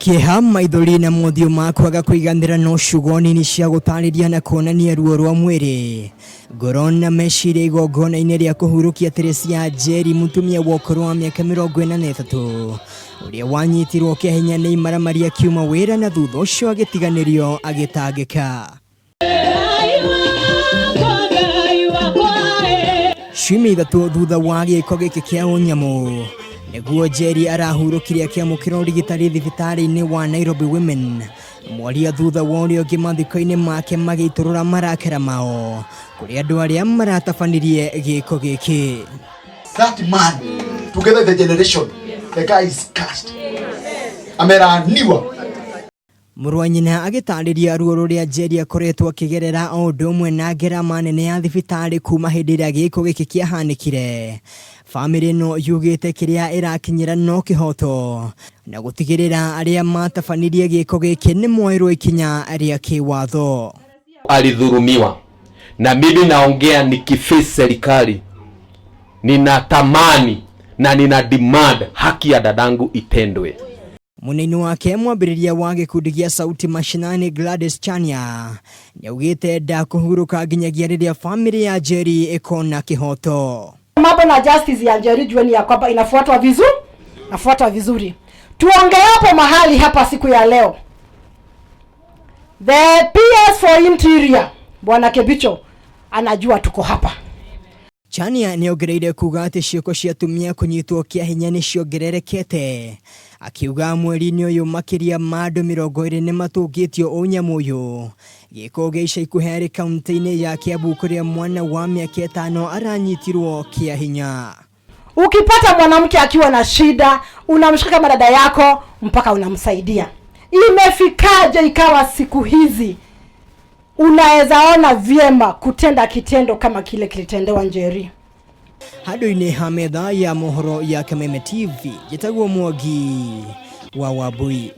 Kĩeha, maithori na mothiũ ma kwaga kũiganĩra no ciugo nini cia gũtarĩria na kuonania ruo rwa mwĩrĩ, ngoro na meciria igongona-inĩ rĩa kũhurũkia Teresia Njeri, mũtumia wa ũkũrũ wa mĩaka 43 ũrĩa wanyitirwo kĩa hinya nĩ imaramari akiuma wĩra na thutha ũcio agĩtiganĩrio agĩtangĩka. Ciumia 3 thutha wa gĩko gĩkĩ kĩa ũnyamũ nĩguo Njeri arahurũkire akĩamũkĩra ũrigitani thibitarĩ-inĩ wa Nairobi Women. Mwaria thutha wa ũrĩa ũngĩ mathiko-inĩ make magĩitũrũra marakara mao kũrĩ andũ arĩa maratabanirie gĩko gĩkĩ. That man, together the generation, the guy is cursed. Amelaaniwa. Mũrũ wa nyina agĩtarĩria ruo rũrĩa Njeri akoretwo akĩgerera o ũndũ ũmwe na ngerama nene ya thibitarĩ kuma hĩndĩ ĩrĩa gĩko gĩkĩ kĩahanĩkire. Bamĩrĩ ĩno yugĩte kĩrĩa ĩrakinyĩra no kĩhoto na gũtigĩrĩra arĩa matabanirie gĩko gĩkĩ nĩ moerwo ikinya rĩa kĩwatho. Alidhulumiwa na mimi naongea nikiface serikali, ninatamani na nina demand haki ya dadangu itendwe. Mũnini wake mwambĩrĩria wa gĩkundi gĩa Sauti Mashinani Gladys Chania nĩaugĩte ndakũhurũka nginyagia rĩrĩa bamĩrĩ ya Njeri ĩkona kĩhoto. Mambo na justice ya Njeri, jueni ya kwamba inafuatwa vizuri, inafuatwa vizuri. Tuongeapo mahali hapa siku ya leo, the PS for Interior Bwana Kibicho anajua tuko hapa. Chania nĩongereire kuga atĩ ciĩko cia atumia kũnyitwo kĩa hinya nĩ ciongererekete, akiuga mweri-inĩ ũyũ makĩria ma andũ 20 nĩ matũngĩtio ũnyamũ ũyũ. Gĩko gĩa ica ikuhĩ harĩ kaunti-inĩ ya Kiambu kũrĩa mwana wa mĩaka 5 aranyitirwo kĩa hinya. Ukipata mwanamke akiwa na shida, unamshika kama dada yako mpaka unamsaidia. Imefikaje ikawa siku hizi unaweza ona vyema kutenda kitendo kama kile kilitendewa Njeri? Handũ-inĩ ha metha ya mohoro ya Kameme TV, njĩtagwo Mwangi wa Wambui.